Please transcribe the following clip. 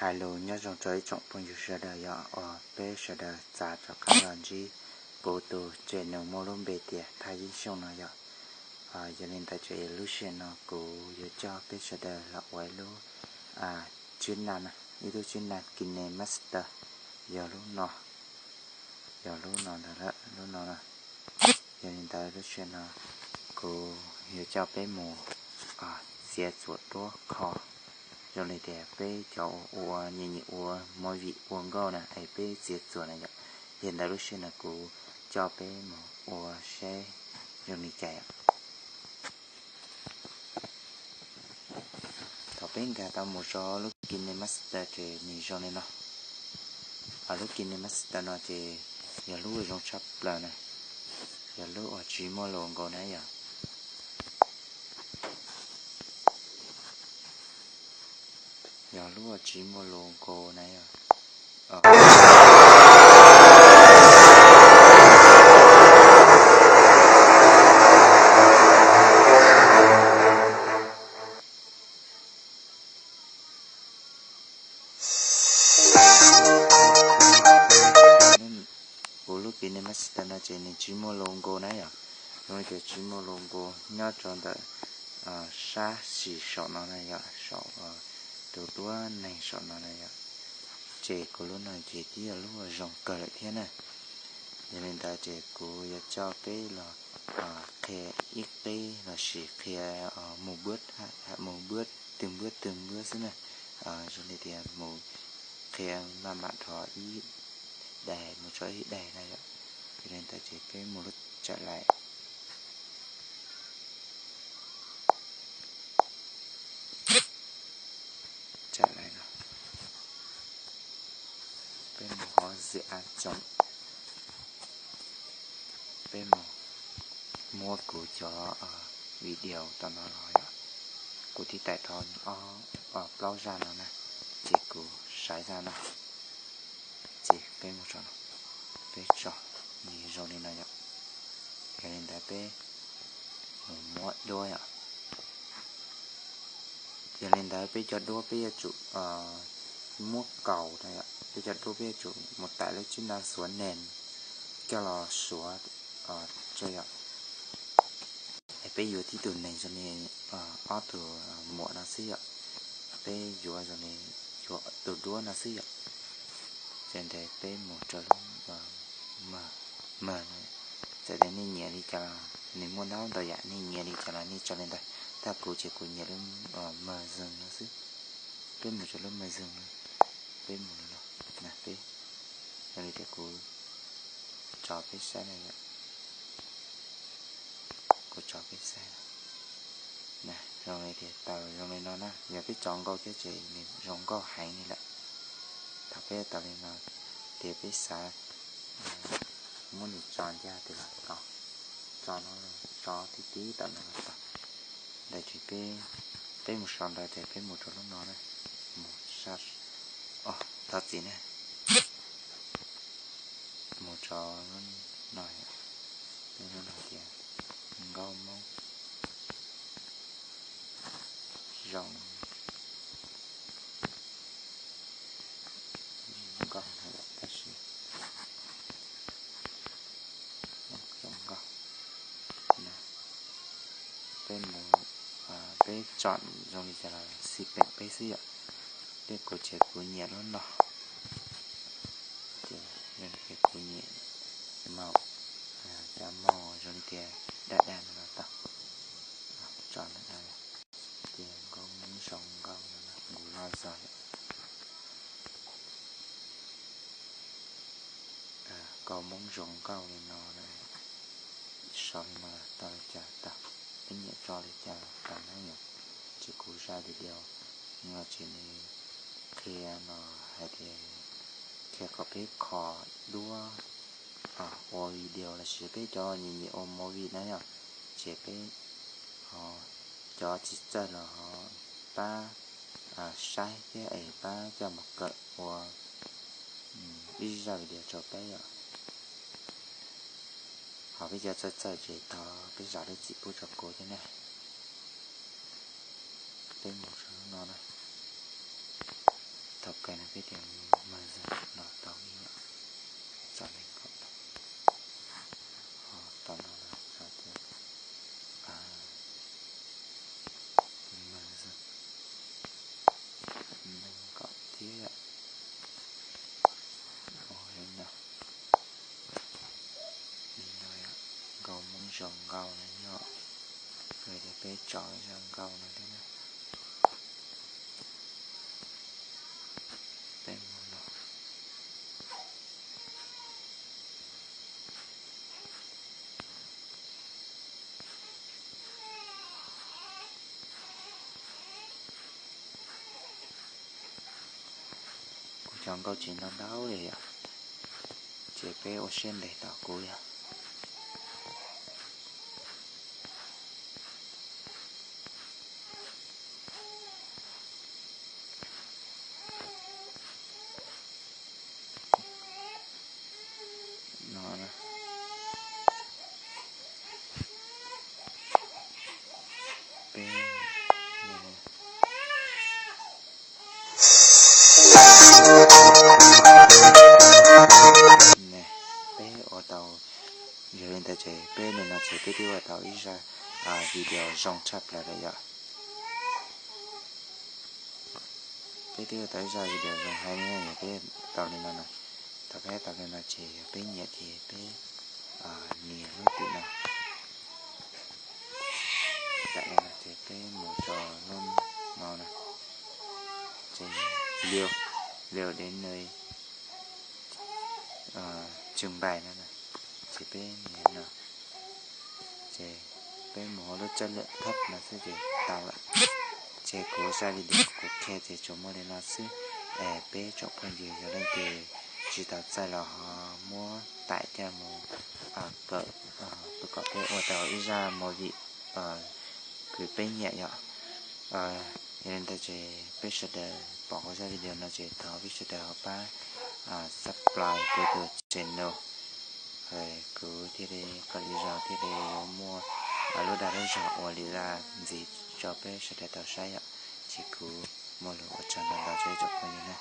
Hais lus nyob zoo rau ib tsoom phooj ywg sawv daws yom, uas peb sawv daws txav rov qab los ntsib kuv tus channel muaj lub npe tias Thaj Yeeb Xyooj no yom. Yog li ntawd ces lub sij hawm no kuv yuav coj peb sawv daws los ua ib lub tswb na, ib lub tswb na KineMaster, yog lub no, yog lub no ntawd, lub no na. Yog li ntawd lub sij hawm no kuv yuav coj peb mus txiav txuas duab kho, zoo li tias peb cov uas nyiam nyiam ua movie ua nkauj na es peb txiav txuas na yom. Yog li ntawd lub sij hawm no kuv coj peb mus ua saib zoo li cas yom. Thaum peb nkag tau mus rau lub KineMaster ces nws zoo li no. Lub KineMaster no ces yog lub uas zoo tshaj plaws na, yog lub uas tsis muaj logo na yom. Yog lub uas tsis muaj logo na yom. Kuv lub KineMaster no ces nws tsis muaj logo na yom. Zoo li tias tsis muaj logo nyob rau ntawm sab xis saum no na yom, saum tus duab neeg saum no na yom. Ces kuv lub no ces twb yog lub uas zoo kawg lawm thiab na. Yog li ntawd ces kuv yuav coj peb los qhia ib qib lossis qhia mus npuab, mus npuab twg npuab twg npuab xwb na. Zoo li tias mus qhia maj mam dhos ib daim mus tso ib daim na yom. Yog li ntawd ces peb mus lub tsam lais. Tsam lais no, peb mus hov zim av tsoom, peb mus muab kuv cov video tom no los yom. Kuv twb tải dhau ob plaub zaj no na, ces kuv saib zaj no, ces peb mus tso, peb tso, nws zoo li no yom. Yog li ntawd peb mus muab duab yom. Yog li ntawd peb cov duab peb yuav tsum muab kaus na yom, peb cov duab peb yuav tsum mus tải lub tswb na xuav nees coj los suav tso yom. Es peb yuav tib tug nees zoo li ob tug muam no xwb yom. Peb yuav zoo li yuav tus duab no xwb yom. Ces ntawd peb mus rau lub mag, txawm tias nej nyiam li cas los nws muaj ntau ntau yam, nej nyiam li cas los nej tso li ntawd. Tab kuv ces kuv nyiam lub mag zeeg no xwb. Peb mus rau lub mag zeeg no, peb mus li no, na peb, zoo li tias kuv tso peb saib na yom. Kuv tso peb saib na, zoo li tias tawm zoo li no na, yog peb tso nkauj thiab ces nws zoo nkauj heev li lawm. Thaum peb tau li no, ces peb xav muab nws tso ncaj tias los tau, tso no, tso tib tib tawm no los tau. Ntawd ces peb, peb mus sau ntawd ces peb mus rau lub no na, mus, thov txim na. Mus rau lub no, peb lub no tias nkauj Hmoob zoo nkauj, tab sis zoo nkauj. Peb mus, peb chọn zoo li cas los xij peem peb xwb yom. Tej kuv ces kuv nyiam lub no, ces kuv nyiam màu, cov màu zoo li tias daj daj no los tau. Tso ntawm no, tias nkauj Hmoob zoo nkauj no, kuv lo zog yom. Nkauj Hmoob zoo nkauj li no, sau li no los tau, li cas tau, peb nyiam tso li cas los tau na yom. Ces kuv zaj video no ces nws qhia no hais tias qhia kom peb kho duab ua video lossis peb cov nyiam nyiam ua movie na yom. Ces peb, cov tsis txawj los ho pab saib thiab es pab coj mus kawm ua ib zaj video rau peb yom. Ho peb cov txawj txawj ces thov peb zam lub txim pub rau kuv thiab na. Peb mus rau lub no na. Thaum kawg no peb tias maj zeeg los tau ib yam, txog nees nkaum no, ho tom no los txog tias maj zeeg nees nkaum thiab. Ua li no, li no yom, nkauj Hmoob zoo nkauj no yom, yog tias peb tso zaj nkauj no thiab na. Peb mus no. Kuv cov nkauj tsis ntau ntau li yom, ces peb ua siab ntev tos kuv yom. No, peb, ne, peb ua tau, yog li ntawd ces peb li no ces peb twb ua tau ib zaj video zoo tshaj plaws lawm yom. Peb twb ua tau ib zaj video zoo heev li, yog peb tau li no na. Thaum peb tau li no ces yog peb nyiam ces peb nias lub tim no. Tam li no ces peb mus rau lub no na, ces liu, liu đến nơi trưng bày no na, ces peb nias no, ces peb mus hauv lub chất lượng thấp no xwb ces tau lawm. Ces kuv zaj video kuv qhia ces tsuas muaj li no xwb. Es peb tsoom phooj ywg yog leej twg tsis tau txaij los ho muab tải coj mus kawm, kom peb ua tau ib zaj movie kws peb nyiam yom. Yog li ntawd ces peb sawv daws pom kuv zaj video no ces thov peb sawv daws ho pab subscribe kuv tus channel. Kuv thiaj li kom lwm zaus thiaj li yuav muaj lub dag lub zog ua lwm zaj ntxiv rau peb sawv daws tau saib yom. Ces kuv muaj lus ua tsaug ntau ntau rau ib tsoom phooj ywg na.